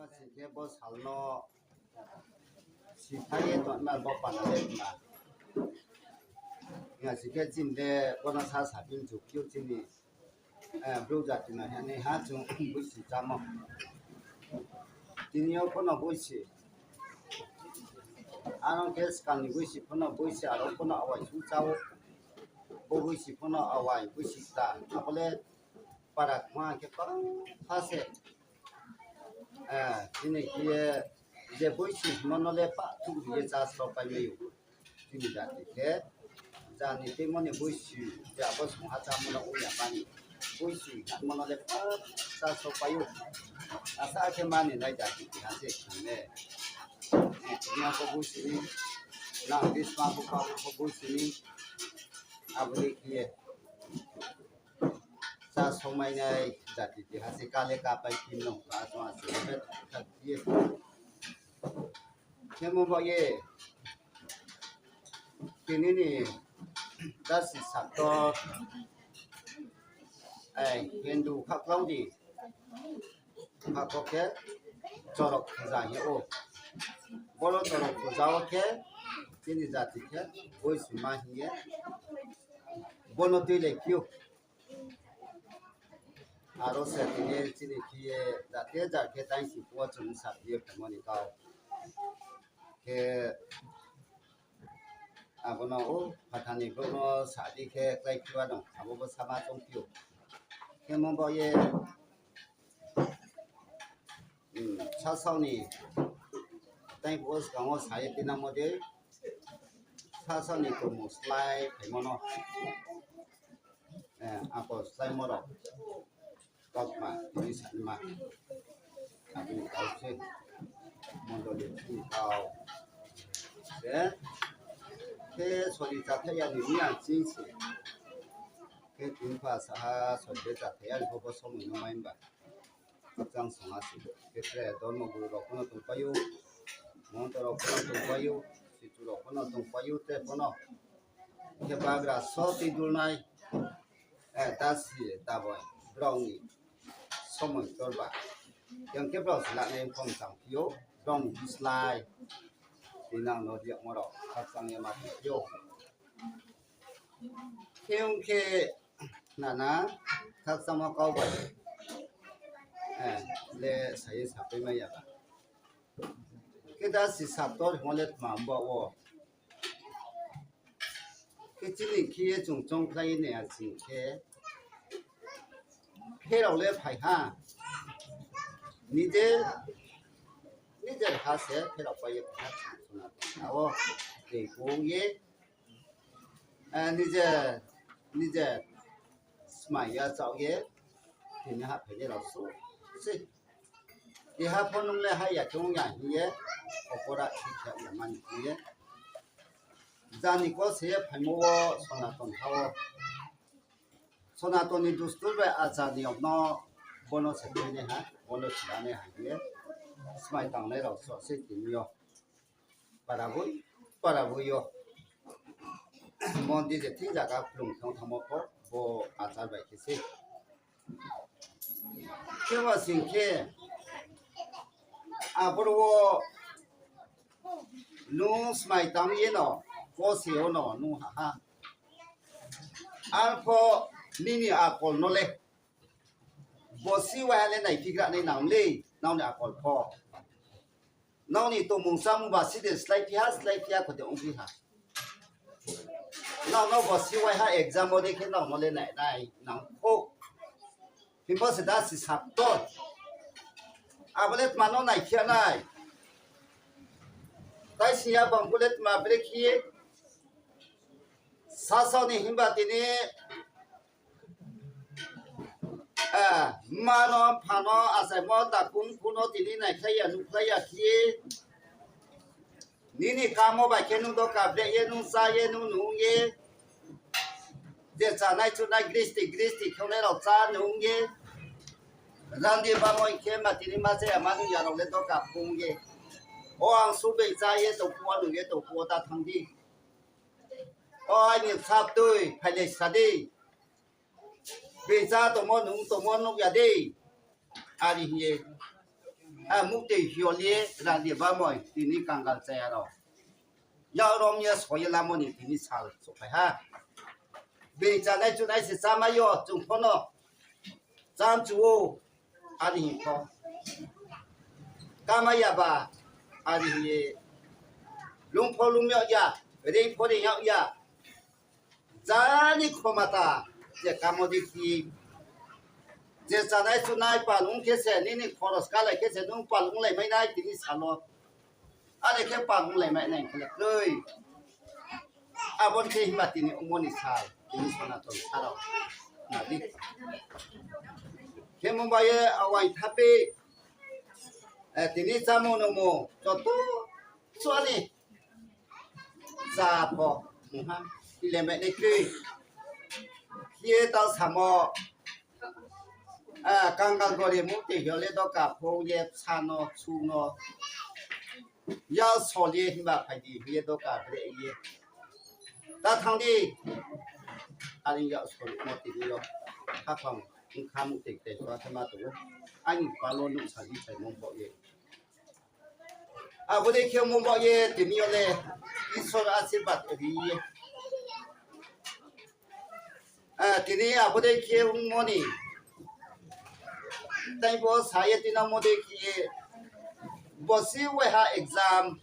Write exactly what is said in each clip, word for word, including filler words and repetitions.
Sing khe bo sal no sithai ye tongma bo pana le tma. Nga sing khe chini le bo no sa saphi mchu phiouh chini, eh, brouh jati no hing ye ha chung boisi chámo. Tini yo pho no boisi. Ano khe skang ni boisi pho no boisi, aro pho no awai sung chá ou. Bo boisi pho no awai boisi ta. Abo le para kma khe pha se. Eh, chini khe ye je boisi hingmo no le pah thuk ri ye chá sropai mai ou. Chini jati khe, jani tuimo ni boisi, je abo sungha chámo no ong ya mani. Boisi hingmo no le pah chá sropai ou. Asa khe mani nai jati keha se khe ne. Eh, tini yo pho boisi ni, nang bisma pho pha pho boisi ni, abo ni khe ye. Chá songmai nai jati keha se kale kapai phi no, a chung a se be kha ye. Khemo ba ye, tini ni dasi saktor, ai, Hindu khaklau di, khakok khe chorok puja hing ou. Boro chorok puja wo khe, chini jati khe, boisi ma hing ye, bono tuilai phiouh. Aro se tini chini khe ye jate jat khe taingsi phuh wo chung sa ye phaimo ni kau. Khe abo no o phathar ni brouh no sa di khe klái phi wa dong, abo bo sama choung phi ou. Khemo ba ye, hmm, sasao ni taing phuh wo skang wo sa ye tinangmo dei, sasao ni tongmung slái phaimo no. Eh, akol sláimo rao. Kautma, tini sanma. Abo ni kau se. Mondoli ni kau. Se. Khe sori chathai ya ni miya ching se. Khe tini pha saha sori de chathai ya ni pho bo somoi no mai ba. Khakchang song ha se. Khe tre dormo guru rao pho no tongpai ou. Monto rao pho no tongpai ou. Sichu rao pho no tongpai ou. Tre pho no. Khe bagra so tui dulnai. Eh, dasi, daboi, brao ni somoi torba. Yang khe brao se lanai phone tang phi ou, brao ni bislái. Tinang no riakmo rao, khakchang ye ma phi ou. Khe ong khe nana, khakchangmo kau bai. Eh, le sa ye sapai mai ya ba. Khe dasi saktor hingmo le tma ba wo. Khe chini khe ye chung choungkhlai ye nai ya chini khe. Pherao le phai ha. Nije, nije ha se pherao pai ye phai ha chung chung na tong ha wo. Tei kong ye. Eh, nije, nije smai ya chao ye. Tini ha phai ye rao su se. Keha pho nung le hai ya khe ong ya hing ye, opora si khe ya mani hing ye. Jani ko se ye phaimo wo Sonaton ha wo. Sonaton ni dustur bai achar ni yog no bono se thainai ha, bono se lanai ha hing ye. Smai tangnai rao so se tini yo. Para boi, para boi yo. Mondi je thing zaga khlum thang thangmo pho, bo achar bai khe se. Khe wa sing khe, aboro wo nung smai tang ye no, bo se yo no nung ha ha. Arpho nini akol no le, bo si waiha le naiphigra nai nang le, nang ni akol pho. Nang ni tongmung chámung ba si de slái phi ha, slái phi ya kho de ong phi ha. Nang no bo si waiha exam wo de khe nang no le nai nai nang pho. Himba se da si saktor. Abo le tma no nai khe nai. Tai si ya bang bo le tma bre khe. Sasao ni himba tini, eh, mma no, mpha no, achaimo, takhu mkhu no tini naikhlai ya, nuhkhlai ya khe. Nini kamo bai khe nung doka bre ye, nung chá ye, nung nung ye. Je chánai chunai gristi, gristi kheonai rao chá nung ye. Randi bamo hing khe ma tini ma chaya ma nung ya rao le doka phung ye. O ang subei chá ye tong phuh wo nung ye tong phuh wo ta thanng di. O aini bsa tui, phai le sa di. Bini chá tongmo nung tongmo nuh ya di. Ari hing ye. Muktoi hiyo le rang ye bamoi tini kangal chaya rao yak rom ye so ye lamo ni tini sal souhphai ha. Bini chanai chunai se chámai yo, chung pho no chámchu ou, are hing pho. Kámai ya ba, are hing ye, lung pho lung yag ya, reing pho reing yag ya. Jani khomata, je kamo di khe, je chanai chunai pal ong khe se, nini khoros kalai khe se, nung pal onglai mai nai tini sal wo. Are khe pal onglai mai nai khe le kroi. Abo ni khe himba tini ongmo ni sal, tini Sonaton sal rao. Nadi. Khemo bai ye awai thapi, tini chámung nungmung joto suani chá pho mungha, ile mai nai kroi. Khe ye tao samo, kangal gori muktoi hiyo le doka phou ye bsa no, su no, yak sol ye himba phai di hing ye doka bre ye. Ta thanng di, are yak sol mo tini yo, khaphang, ongkha muktoi kte sua khe ma tong ou. Aini pal wo nuhsa di saimo baoh ye. Abo dei khe mo baoh ye tini yo le Isor asirbad ri ye. Tini abo dei khe ongmo ni, tei bo sa ye tini mo dei khe ye, bo si waiha exam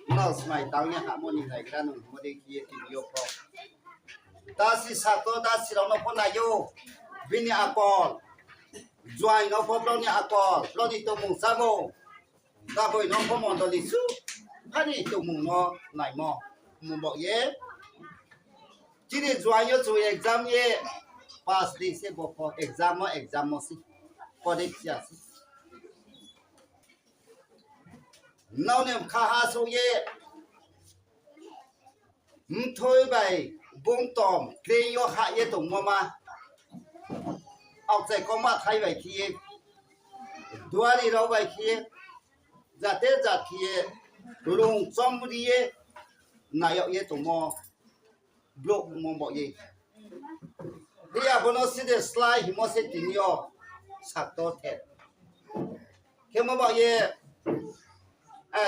no smai tang ye hamo ni naigra nung mo dei khe ye tini yo pho. Dasi sakto, dasi rao no pho nai ou, bini akol. Juaing no pho brao ni akol, brao ni tongmung chámung. Daboi no pho mondoli su, phani tongmung no naimo. Mo baoh ye, chini juaing yo chung exam ye, pass di se bo pho exam wo, exam wo se, pore khe ya se. Nrao ni bkha ha souh ye, mthoi bai bungtom kring yo hah ye tongmo ma, aokchai kauma thai bai khe ye, duari rao bai khe ye, jate jat khe ye, rung chomri ye, nai yag ye tongmo brouh mo baoh ye. Hi abo no side slái hingmo se tini yo sakto the. Khemo baoh ye,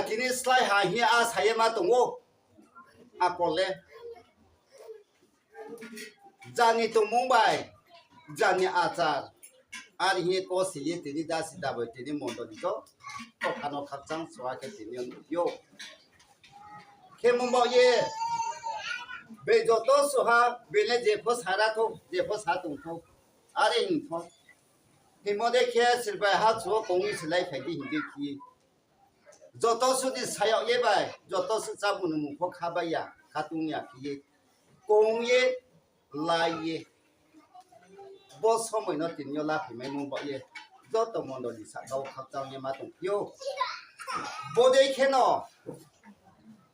tini slái ha hing ye a sa ye ma tong ou. Akol le jani tongmung bai, jani achar, are hing ye kose ye tini dasi daboi tini mondoli joto pha no khakchang sua khe tini yo nuh ou. Khemo baoh ye, bei joto suha, bei le jepho sa ra thou, jepho sa tong thou, are hing thou. Hingmo dei khe sirbai ha chu wo kong ye silai phai di hing dei khe ye, joto su ni sa yag ye bai, joto su chámung nungmung pho kha bai ya, kha tong ya khe ye, kong ye, lai ye, bo somoi no tini yo laphaimaimo baoh ye, joto mondoli sahka wo khakchang ye ma tongphi ou. Bodei kheno,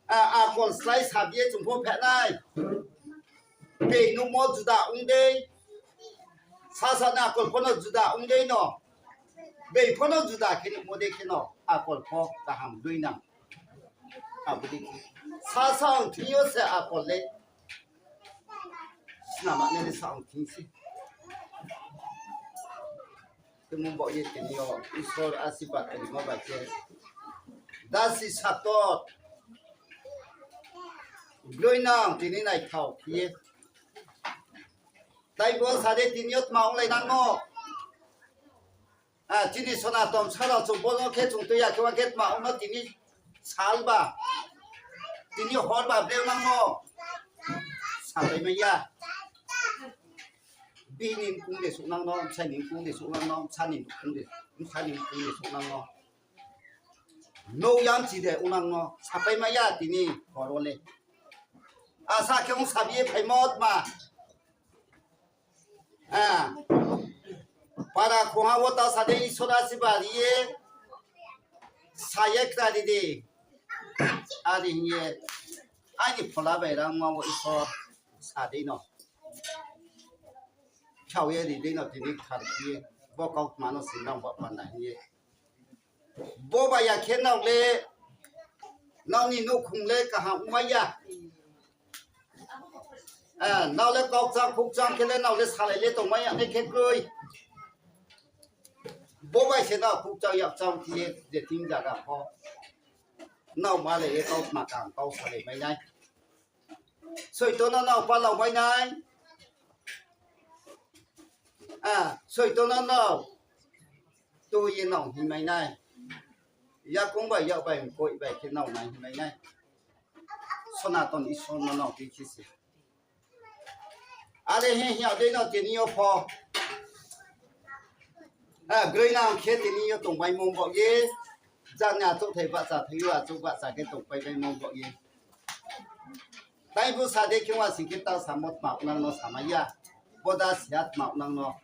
akol slái sa ye chung pho phehnai. Bei nuhmo juda ong dei, sasa ni akol pho no juda ong dei no, bei pho no juda khe nuhmo dei kheno akol pho kaham dui nang. Abo dei khe sasa ong thing yo se akol le snama nai le sa ong thing se. Khemo baoh ye tini yo Isor asirbad rimo bai khe, dasi sakto broi nang tini naithao khe ye. Tai bo sa de tini yo tma onglai nang no. Chini Sonaton sal rao chung bo no khe chung tui ya khe wa khe tma ong no tini sal ba, tini hor ba breo nang no. Sapai mai ya. Bini mkung de suh nang no, bsai ni mkung de suh nang no, bsa ni mkung de, bsa ni mkung de suh nang no. Nouh yamchi de ong nang no, sapai mai ya tini hor wo le. Asa khe ong sabi ye phaimo tma. Para khongha wo ta sa de Isor asirbad ri ye, sa ye khnari di. Are hing ye, aini phola bai rangma wo Isor sa dei no. Khao ye ri dei no tini kthar khe ye, bo kautma no si nang ba panda hing ye. Bo bai ya khe nrao le, nrao ni nouhkhong le kaham ongmai ya. Nrao le kaukchang khukchang khe le nrao le salai le tongmai ya nai khe kroi. Bo bai se no khukchang yakchang khe ye je thing zaga pho nrao malai ye kautma kaham kau salai mai nai. Soitan no nrao palao mai nai. A, Soitan no nrao tui ye nrao hing mai nai. Yakoung bai yak bai mkoih bai khe nrao nai hing mai nai. Sonaton Isor no nrao tui khe se. Are hing hing ya dei no tini yo pho. A, groinang khe tini yo tongmaimo baoh ye. Jang ni achouhthai bahcha thai yo achouh bahcha khe tongpai maimo baoh ye. Tai bu sa dei khe wa sing khe ta samo tma nang no samai ya. Bo da siya tma nang no.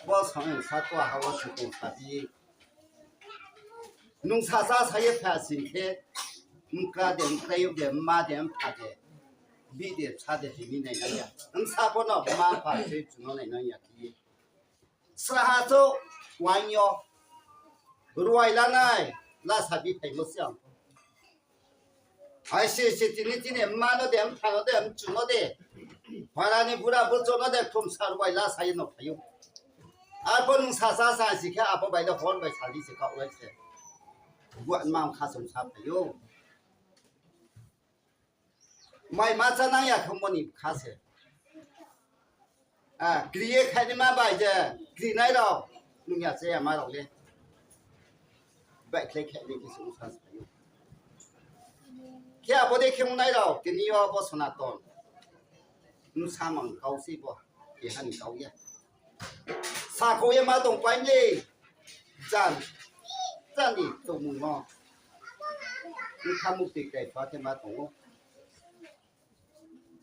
Bo samai sa to ha wo se tong sa di. Nung sasa sa ye pha sing khe, mkra de, mkrai yo de, mma de, mpha de, bih de, bsa de, tini nai nang ya. Bsa pho no mma mpha se chung no nai nang ya khe ye. Sraha chouh waing yo ruai lanai, lasa biphaimo se ang. Hai se se tini tini mma no de, mpha no de, mchu no de, para ni bura burchouh no de, khlumsa ruai lasa ye no phai ou. Arpho nung sasa sa si khe abo bai le hor bai sal di se kaohlai se. Buah mma kha song sa phai ou. Mai ma chá nang ya khe mo ni kha se. A, kri ye khainaima bai je, krinai rao, nung ya chá yama rao le. Baihkhlai khe ni khe se ongsa sa ou. Khe abo dei khe ongnai rao, tini yo bo Sonaton. Bsa mang kau se bo, keha ni kau ya. Sakhouh ye ma tongpai ni, jan, jan ni tongmung no. Bkha mukti kaifa khe ma tong ou.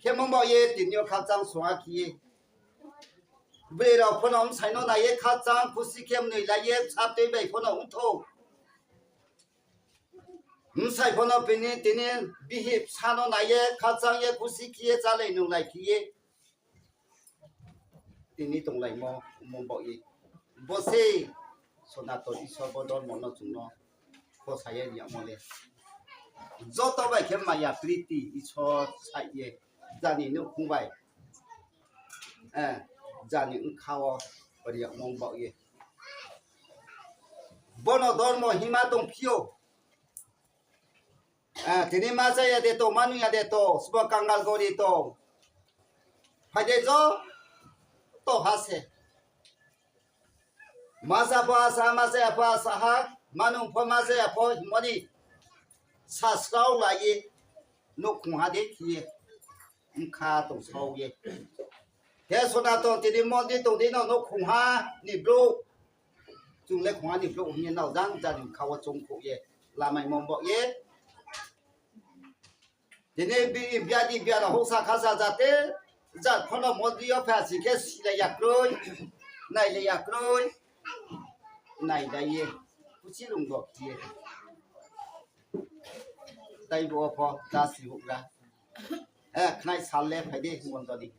Khe mung baoh ye tini yo khakchang song ha khe ye. Broi rao pho no bsai no nai ye khakchang khusi khe mnoi lai ye bsa tui bai pho no ongthou. Bsai pho no bini tini bihih bsa no nai ye khakchang ye khusi khe ye chálai nunglai khe ye. Tini tonglaimo mung baoh ye. Bo se Sonaton Isor bo dormo no chung no khosa ye ri yagmo le. Joto bai khe maya priti Isor saih ye jani nouhkhong bai, jani bkha wo ri yagmo baoh ye. Bono dormo hingma tongphi ou. Tini ma chá ya de tong, ma nung ya de tong, sbo kangal gori tong. Phai de joto ha se. Ma chá pho asa, ma chá ya pho asa ha, ma nung pho ma chá ya pho hingmo ni sasrao lai ye, nouhkhong ha de khe ye, bkha tong srao ye. Khe Sonaton tini mondir tong di no nouhkhong ha ni brouh. Chung le khong ha ni brouh hing ye nrao jang jani bkha wo choungkhouh ye, lamaimo baoh ye. Tini bi-, biadi biara houhsa khasa jate, jat pho no mondir yo phai si khe silai ya kroi, nailai ya kroi, nailai ye, khusi rung bo khe ye. Tai bo pho dasi houhgra. Khnai sal le phai di mondoli.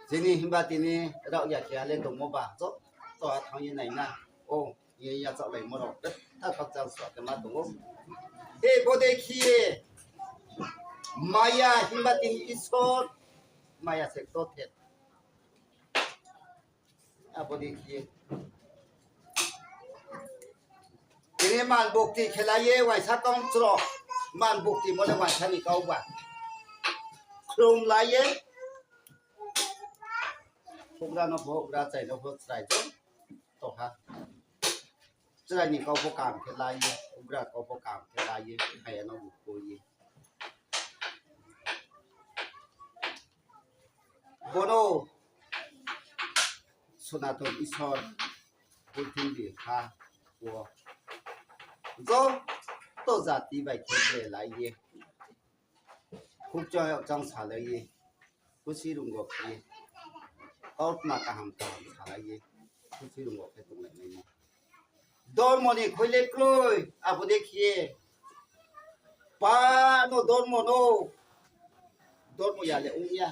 Chini himba tini raohya khe ha le tongmo ba, joto ha thanng ye nai na. O, ye yachaohlaimo rao, betha khakchang sua khe ma tong ou. Tei bo dei khe ye, maya himba tini Isor, maya se kto the. Abo dei khe ye. Tini man bukti khe lai ye, uaisa kong chro. Man bukti mo le uaisa ni kau ba. Khlum lai ye. Houhgra no pho houhgra, chrai no pho chrai, joto ha. Chrai ni kau pho kaham khe lai ye, houhgra kau pho kaham khe lai ye, phai ya no bu koi ye. Bono Sonaton Isor purthimbi ha wo joto jati bai khe belai ye, khukchang yakchang salai ye, khusi runggo khe ye, kautma kaham kaham salai ye, khusi runggo khe tonglai naimo. Dormo ni khui le kroi, abo dei khe ye, pa no dormo no, dormo ya le ong ya.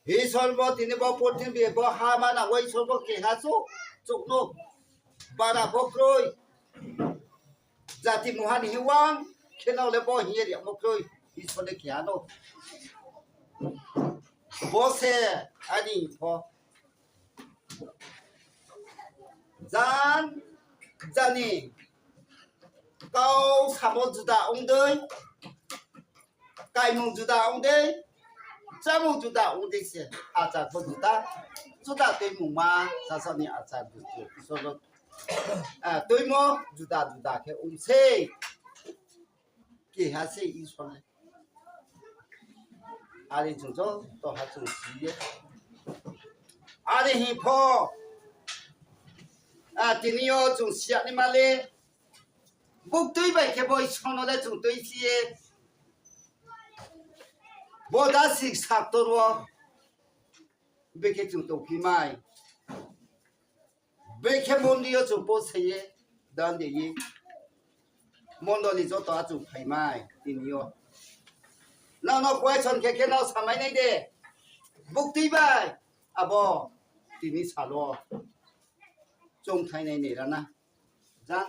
Isor bo tini bo purthimbi bo ha manang wo Isor bo keha chouh, chouh no. Bara pho kroi. Jati mungha ni hing wang khe no le bo hing ye ri yagmo kroi. Isor le keha no. Bo se ani pho. Jan jani kau samo juda ong dei, kaimung juda ong dei, chámung juda ong dei se, achar pho juda, juda tuimungma, sasao ni achar juda, Isor no, ah, tuimo juda juda khe ong sei. Keha se Isor le. Are chung joto ha chung si ye. Are hing pho, a, tini yo chung si ya naima le, buktui bai khe bo Isor no le chung tuisi ye. Bo dasik saktor wo bekhe chung tongphi mai. Bekhe mondi yo chung pose ye, dan de ye. Mondoli joto achung phai mai tini yo. Nang no question khe khe nao samai nai de. Buktui bai, abo tini sal wo chung thainai ni rana. Jan.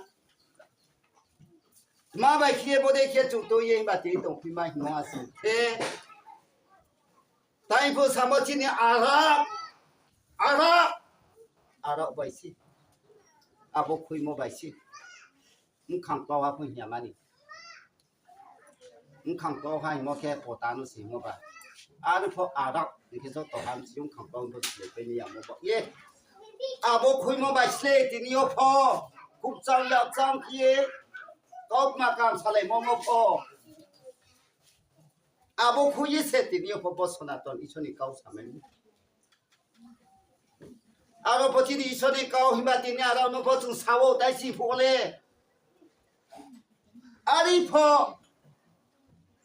Tma bai khe bo dei khe chung tui ye himba tini tongphi mai hingmo asi khe. Tai pho samo chini ara, ara, ara bai se. Abo khuimo bai se. Bkhang kau ha pho hing ya mani. Bkhang kau ha hingmo khe pota no se hingmo ba. Aro pho ara, hing khe joto ham si bkhang kau no se pai ni yamo ba. Ye. Abo khuimo bai se tini yo pho. Khupchang yapchang khe ye. Kautma kam salaimo mo pho. Abo khui ye se tini yo pho bo Sonaton Isor ni kau samai. Aro pho chini Isor ni kau himba tini aro no pho chung sa wo tai si phuh le. Ari pho,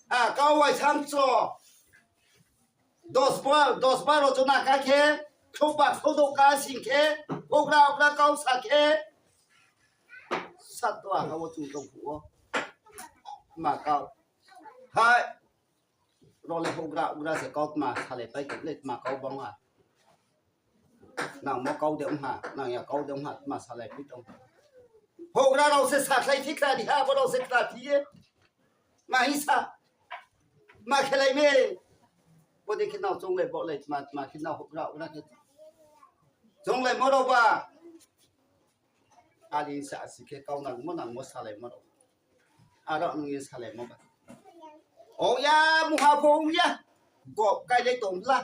a, kau bai samcho. Dos ba, dos baro jona ka khe, khrouhba khrouhdo ka sing khe, houhgra houhgra kau sa khe, satto aha wo chung tong phuh wo. Ma kau. Hai. Ro le houhgra houhgra se kautma salai pai tong le tma kau bang ha. Nangmo kau de ong ha, nang ya kau de ong ha, tma salai pai tong. Houhgra rao se sakhlai phi khnari ha, abo rao se khnaphi ye. Ma hing sa, ma khelai mi. Bo dei khe nao chounglai baohlai tma, tma khe nao houhgra houhgra khe. Chounglaimo rao ba. Ari sa si khe kau nangmo nangmo salaimo rao. Aro nung ye salaimo ba. Ong ya, mungha pho ong ya. Gop kailai tong bla.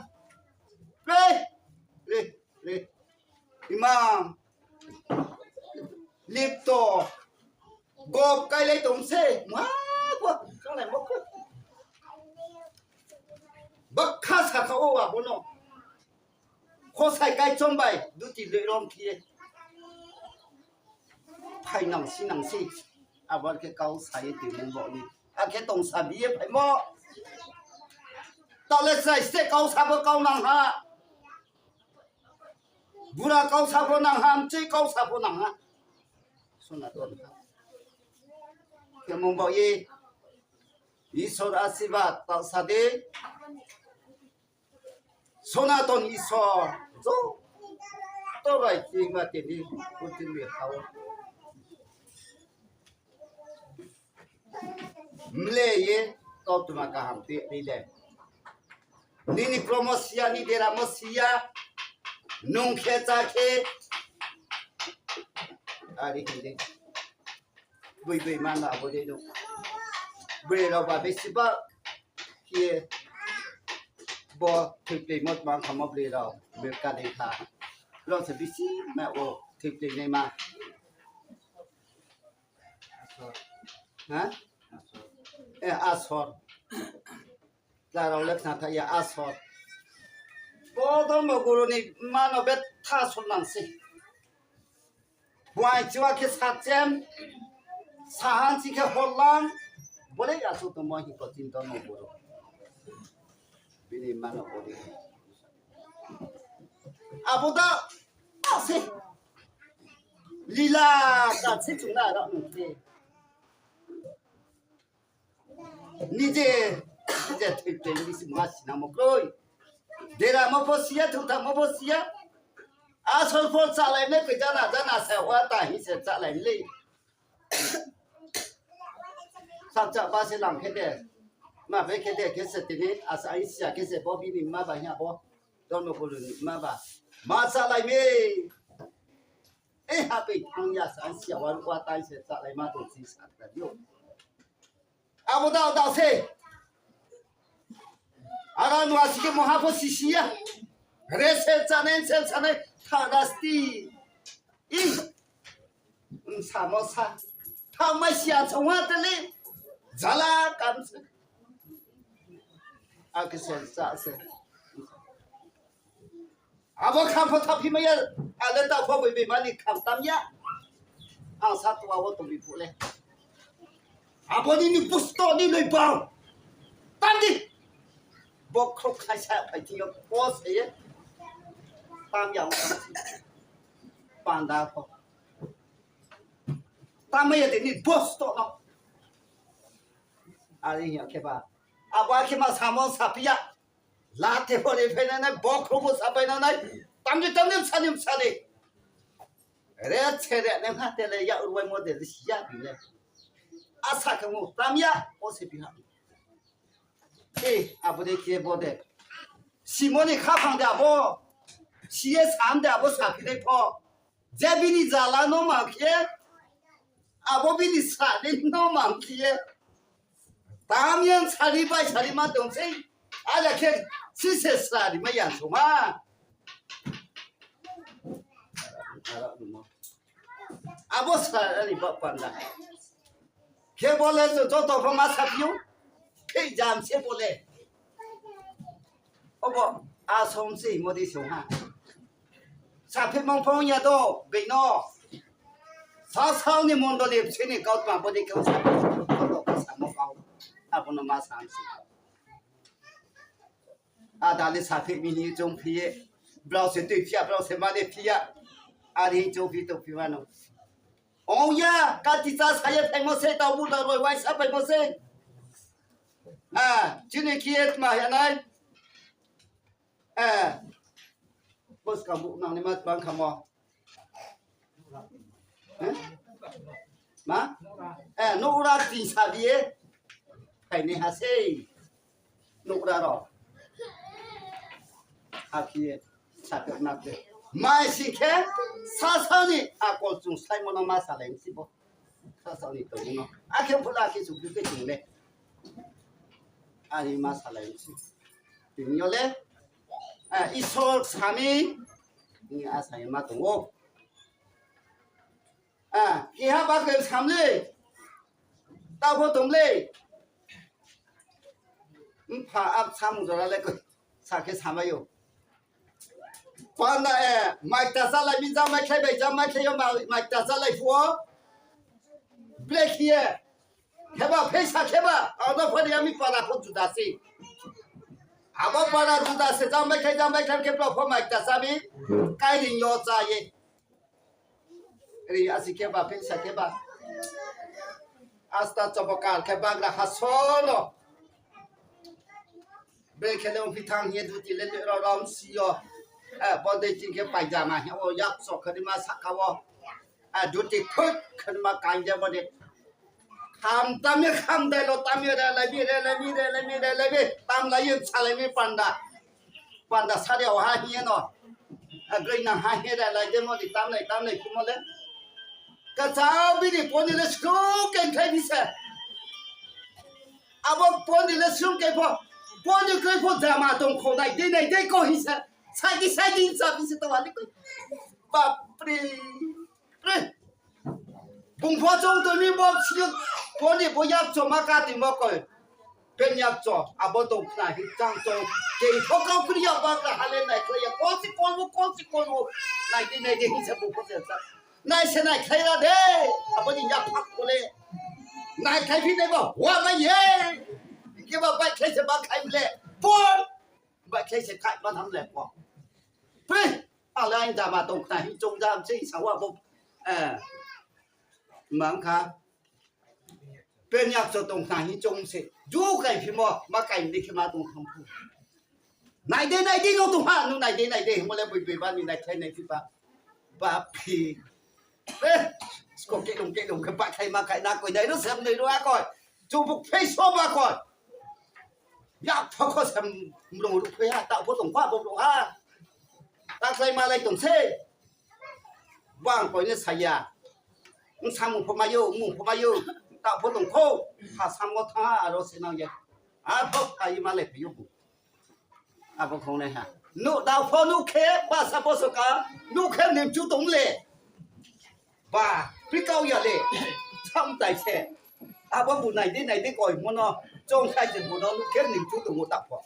Re, re, re. Imam. Lipto. Gop kailai tong se. Mungha pho. Salaimo pho. Bakha sakha o abo no. Khosai kaichom bai duti loi rom khe ye. Phai nang si nang si. Abo khe kau sa ye tuimung bo ni. Akhe tongsa bi ye phaimo. Taoh le chrai se kau sa pho kau nang ha. Bura kau sa pho nang ha, mchoi kau sa pho nang ha. Sonaton ha. Khe mung bo ye. Isor asirbad taoh sa di. Sonaton Isor, joto bai chingma tini purthimbi ha wo. Mle ye, kautma kaham tui ri le. Nini kromo si ya, ni deramo si ya, nung khe chá khe. Ari hing di. Boi boi ma no abo dei no. Broi rao ba besi ba khe bo thoiplai mo tma khamo broi rao beka dei kha. Rao se bisi ma o thoiplai naima. Ha? E, asor. Chla rao le khna tha ya asor. Bo dormo guru ni ma no betha asor nang se. Buai chiwa khe sachem, sahan si khe horlang, bo le asu tongmo hing kho chini dormo guru. Bini ma no bo de. Abo da, ase. Lila, ka se chung na ra nung khe. Nije, nije thoi thoi ni si ma sinamo kroi. Deramo pho si ya, thutamo pho si ya. Asol pho chalai ne koi jana, jana se wa ta hi se chalai le. Sakcha ba se lang khe de. Ma be khe de khe se tini, asa ai sia khe se bo bini ma ba hi abo. Dormo guru ni ma ba. Ma chalai mi. E ha bai thang ya sa, siya wa ruh wa tai se chálai ma tong si sa ta yo. Abo dao dao se. Ara nua si khe moha pho sisi ya. Re se chánai, se chánai, tha da sti. I. Samo sa. Tha mai siya chong ha tele. Jala kam se. Ake se sa se. Abo kham pho thaphi mai ya, ale ta pho bai bai mani kham tam ya. Ang sa tuwa wo tongbi phuh le. Abo ni ni busto ni noi bang. Tam di. Bokhrouh khai sa phai thing yo, bo se ye. Tam ya, tam si. Panda pho. Tam ya de ni busto no. Ari ya khe ba. Abo khe ma samo saphi ya. Late pho ni phainanai, bokhrouh pho sapainanai, tamni tamni bsa ni bsa ni. Re se re nang ha tele ya urwai mo de si ya bi le. Asa khe mo tam ya, o se bi ha. E, abo de khe bo de. Simoni khaphang de abo. Si ye sam de abo saphi dei pho. Je bini jala no ma khe, abo bini sra ni no ma khe, tam yang sari bai sari ma tong sei, aja khe si se sra ri ma yang song ha. Abo sra ri ba panda. Khe bo le joto pho ma saphi ou, khe jam se bo le. Obo, a som se modi song ha. Saphi mong phung ya do, beino. Sasao ni mondoli bsini kautma bodi khe sa, samo kau. Abo no ma sam se. A dali saphi mi hi chung phi ye. Brao se tui phi ya, brao se mani phi ya. Ari chung phi tong phi mano. Ong ya, kati cha sa ye phaimo se, tau bu da roi waisa phaimo se. A, chini khe ye tma ya nai. E, bos ka bu nang ni ma bang khamo. E? Ma? E, nouhra tin sa di ye. Phai ni ha sei. Nouhra rao. Akhe ye. Sa khe na khe. Mai si khe. Sasao ni akol chung saimo no ma salai si bo. Sasao ni tongmo no. Akhe phuh la khe sukri khe chung le. Ani ma salai si. Tini yo le, eh, Isor sami, ni asa ye ma tong ou. Eh, keha ba khe sam le, ta pho tong le. Mpha ap samung jora le koi, sa khe samai ou. Panda, eh, maikta chalai mi, jamai khlai bai, jamai khlai yo, ma-, maikta chalai phuh ou. Ble khe ye. Kheba pheisa kheba, abo phari ami para pho juda se. Abo para juda se, jamai khlai, jamai khlai khe bro pho maikta chami, kairing yo cha ye. Ri asi kheba, pheisa kheba. Asta chobokar khe bagra hasono. Bre khe le ongphi thang hing ye duty le le rao rao si yo. Eh, bo dei ching khe paijama hing o yak chok khe ma sahka wo. Eh, duty thut khe ma kaing je bo dei. Kham tam ye kham dai lo tam ye re lai mi, re lai mi, re lai mi, re lai mi. Tam lai ye sa lai mi panda. Panda sari o ha hing ye no. Eh, goi nang ha hing ye re lai je mo di tam lai, tam lai khe mo le. Kachao bini poni le sung khe khlai bi se. Abo poni le sung khe pho, poni khe pho jama tong kho nai dei nai dei ko hing se. Saidi saidi sa bi se to wali ko. Bapre. Pre. Bung pho chong to ni bo sing poni bo yak choma ka ti mo ko. Pen yak cho, abo tong khna hi chang cho. Kei pho kau kri ya ba ka hale nai khlai ya. Ko si ko wo, ko si ko wo. Nai dei nai dei hing se bung pho se sa. Nai se nai khlai ra de, abo ni yak phak ko le. Nai khlai phi nai bo, wa ma ye. Khe ba bai khlai se ba khai le. Pon. Bai khlai se khai ma tham le ko. Pre, ale ang jama tong khna hi chong jam se sa wa bo. Eh. Mang kha. Pen yak cho tong khna hi chong se. Ju kai phi mo, ma kai ni khe ma tong thang phu. Nai dei, nai dei, no tong ha, no nai dei, nai dei, mo le bui bui ba ni nai khlai nai phi ba. Ba phi. Eh, sko ke lung ke lung ke ba khai ma khai na koi nai ro sem nai ro a koi. Chu buk phei so ba koi. Ya pho kho sem mrung ru phei ha, ta pho tong kha bo ru ha. Ta khlai ma lai tong se. Bang koi le sa ya. Bsamung pho mai ou, mmung pho mai ou, taoh pho tong kho. Ha samo thanng ha, aro se nang ye. Arphuh phai ye malai phai ou bung. Abo khongnaiha. Nuh dao pho nuh khe, basa boso ka, nuh khe nimchu tong le. Ba, pri kau ya le. Samtai se. Abo bu nai di, nai di koimo no. Chongthai se bu no nuh khe nimchu tong ou taoh pho.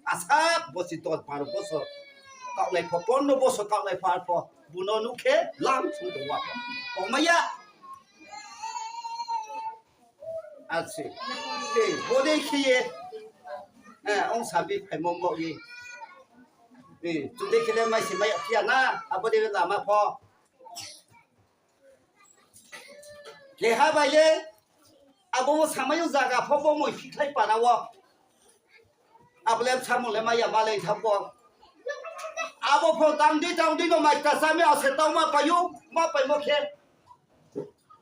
Asa bosi dos baro boso. Kaohlai pho, pondro boso kaohlai pho arphuh. Bu no nuh khe lam sung tong ou arphuh. Kongmai ya. Ase. Bodei khe ye. Ong sabi phaimo baoh ye. Chung dei khe le mai se mai ya phi ya na, abo dei lama pho. Keha bai le, abo samai yo zaga pho bo moi phikhlai para wo. Abo le bsamung le mai ya malai thanng pho. Abo pho tang di tang di no mai kta sa mi ase tau ma pai ou, ma paimo khe.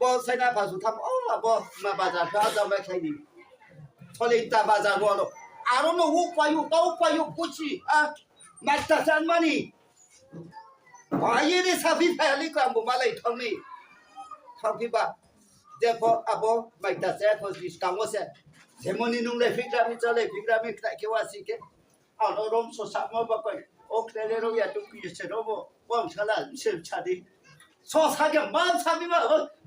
Bo saina phasu tham, o, abo ma bazar pha, a jama khlai ni. Thole ta bazar wo no. Aro no upai ou, tau pai ou, kuchi, a, mai kta sa mani. Bai ye ni sabi phai ali ko ang bo malai thanng ni. Thanng phi ba. Jepho abo mai kta sa kho jis kang wo se. Jemoni nung le phigra mi, cha le phigra mi, khnai khe wa si khe. Ano rom so samo ba koi. O kte le ro ya tu pi se ro bo. Bo ang sala se sa di. So sa khe ma sa mi ma,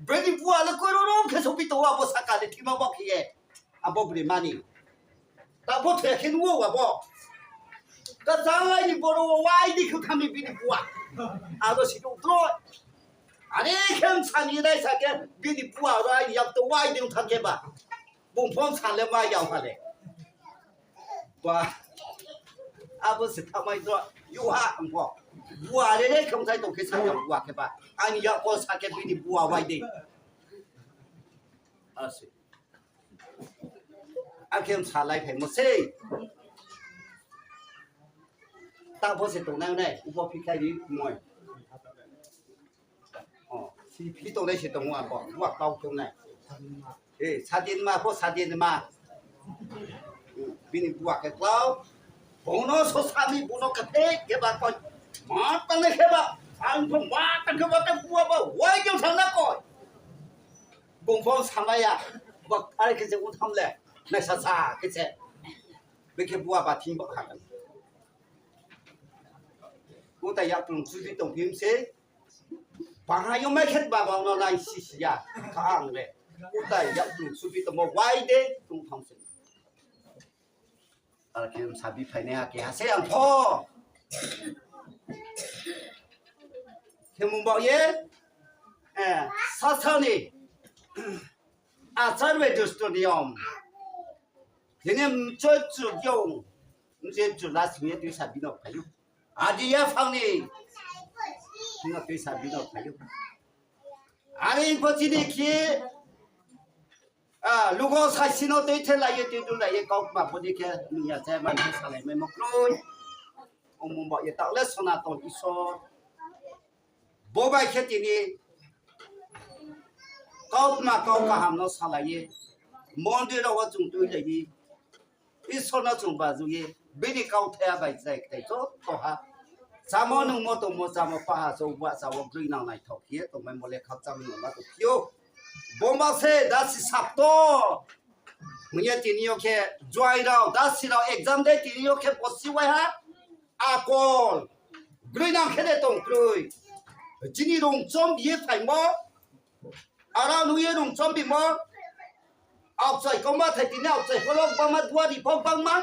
bini bua le koi ro rom khe so pi to wa bo saka le thima bo khe ye. Abo bri mani. Ta bo the khe nuh wo abo. Ka jalai ni boro wo wai di khe thami bini bua. Abo si tu tro. Ani khe sa ni dai sa khe bini bua ro ai yak to wai di thang khe ba. Bung phone sa le ma yag ha le. Ba. Abo se thamai do. Yu ha ang pho. Bua re re khong sai tong khe sa yag bua khe ba. Ang yak ko sa khe bini bua wai di. Ase. Akhe salai phaimo sei. Ta pho se tongnai nai, ubo phikhai ri moi. O, si phi tongnai se tong ou abo, ubo kau tongnai. E, sadin ma pho sadin ma. Bini bua khe klau. Bono so sami bono khe thik khe ba koi. Ma tangnai khe ba. Ang pho ma tang khe ba khe bua ba. Wai jang thang na koi. Bung pho samai ya. Ba are khe se utham le. Nai sa sa khe se. Be khe bua ba thing ba kha. Utai ya plung subi tong phim se. Bahai yo mai khe ba ba no nai si si ya. Kha ang le. Utai ya plung subi tong mo wai de tung thang se. Ar khe sabi phainai ha khe ha se ang pho. Khe mung bao ye. Eh, sasa ni. Achar bai dusto niyom. Tini mchoi chu yong. Mchoi chu las mi ye tui sabi no phayu. Adi ya phang ni. Tino tui sabi no phayu. Ani pho chini khe, ah, lugo saisi no tui the lai ye, tui du lai ye, kautma pho di khe, nung ya chai man khe salai mai mo kroi. Omo ba ye taoh le Sonaton Isor. Bo bai khe tini, kautma kau kaham no salai ye, mondir rao wo chung tui lai ye, Isor no chung baju ye, bini kauthai bai jai kthai joto ha. Chamo nungmo tongmo chamo paha chouh bahcha wo broi nang naithok khe ye tongmai mo le khakchang no ma tong phi ou. Bo ma se dasi sapto. Hing ye tini yo khe juai rao, dasi rao exam de tini yo khe bosi wai ha. Akol. Broi nang khe de tong kroi. Chini rung chom biye phaimo. Aro nung ye rung chom bimo. Aokchai kau ma thai tini aokchai pho lok bangma duari pho bangma.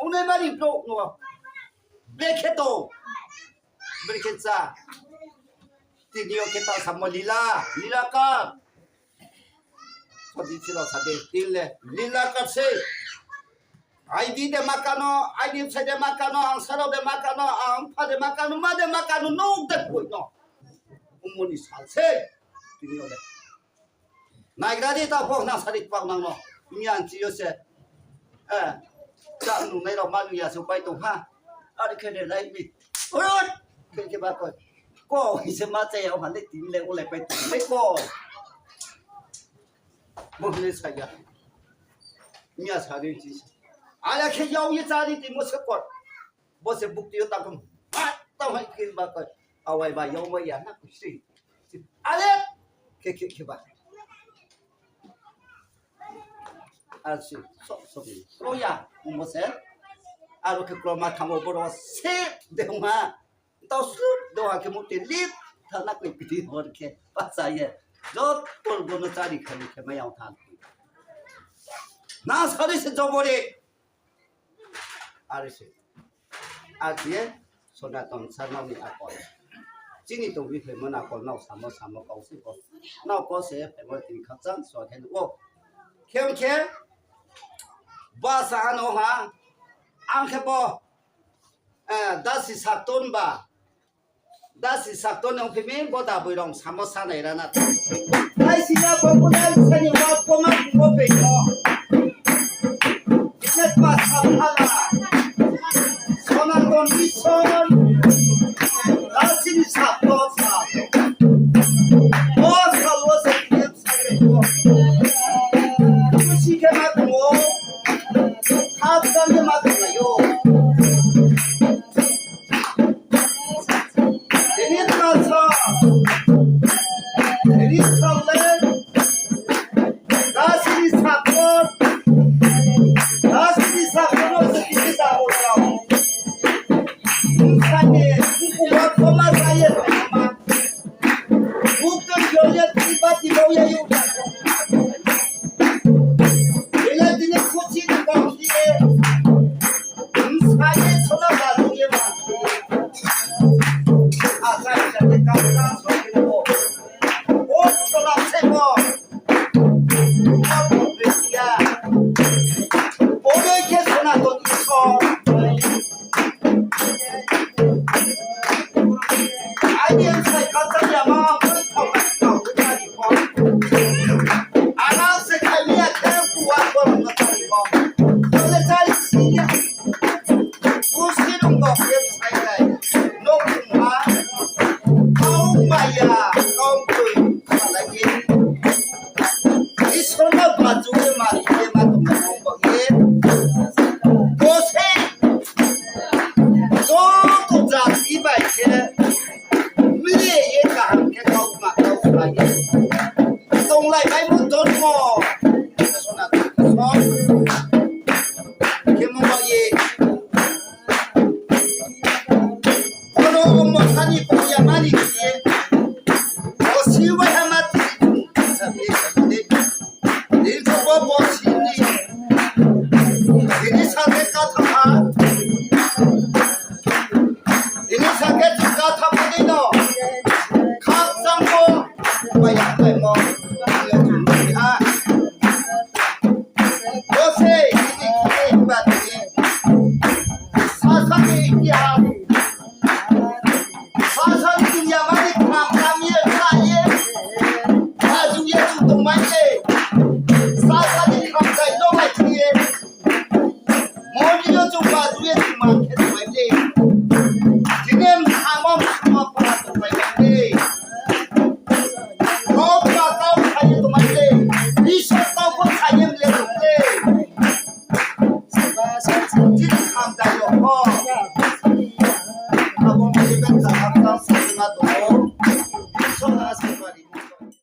Ongnai mani brouh no. Brekhe to. Brekhe cha. Tini yo khe ta samo lila. Lila kar. Sodi chiro sade. Tin le. Lila kar se. Ai di de ma kano, ai di bsai de ma kano, ang saro de ma kano, ang pha de ma kano, ma de ma kano, nok de koi no. Omo ni sal se. Tini yo de. Naigra di ta pho nang sari kbak nang no. Miyan chi yo se. Eh. Cha nungnai rao ma nung ya se pai tong ha. Are khe de lai mi. Urut. Khe khe ba koi. Ko hi se ma chai ya ha le tin le o le pai tong le ko. Bo le sa ya. Miya sari chi. Are khe yau ye cha di tin mo se ko. Bo se bukti yo ta ko. Ma ta hai khe ba koi. Awai ba yomai ya na kusi. Ale, khe khe khe ba. Asi, so so ni. Kro ya, ongmo se. Aro khe kro ma thamo boro se de ma. Tao sut do ha khe mo te lip thana koi piti hor khe pasa ye. Joto bo no chari khani khe mayang than. Na sari se jobori. Ari se. Aji ye Sonaton sir nao ni akol. Chini tongbi phaimo ni akol nao samo samo kau se bo. Nao kau se phaimo tini khakchang so khe nuh ou. Khe ong khe basa ano ha. Ang khe bo, eh, dasi sakton ba. Dasi sakton ni ongphi mi, bo da boi rong samo sanai rana. Dai sina bo bo dai sani wa bo ma bo pe ko. Ine pa sa phala. Sonaton Mission. Dasi ni sakton sa. Bo sa wo se kine sa ko. Kusi khe ma ko. Kha sa ni ma ko yo. Ini terasa. Ini terasa. Kasih di sakor. Kasih di sakor, sedikit sakor kau. Bukan ni, bukan koma saya sama. Bukan jodoh tiba-tiba ya yuk. Bila dini kucing kau dia. Msai ye chola balu ye ma. Asai sa ye kau na so ye ko. O chola se ko. Apo pe ya. O ye ke Sonaton Isor. Aini msai kau ta ya ma, kau ta ya ma, kau ta ya ma. Ana se kau ni ya ke kuwa ko na ta ya ma. Kau le chari si ya. Kusi rung bo khe sai lai. Nok rung ha. Kau maya, kau tui, kau lai ye. Isor no bachu ye ma, ye ma tong na rung bo ye. Bo se. Joto jati bai khe. Mile ye kaham khe kau ma kau lai ye. Tonglai bai mo dormo. Sona so. Khemo ba ye. Kono mo sani pung ya mani khe. O siwa ha ma ti. Sabi sabi. Din ko bo bo sini. Ini sa khe katha ha. Ini sa khe chu katha puni no. Khakchang bo. Bai ya bai mo. Bo se ini khe ba ni. Sa sa ni ya. Sasa ni dunia mani kham kham ye, kha ye. Kha ju ye, ju tong mai ye. Sasa ni kham kai no mai ye. Moni yo ju ba ju ye, ju ma khe tong mai ye.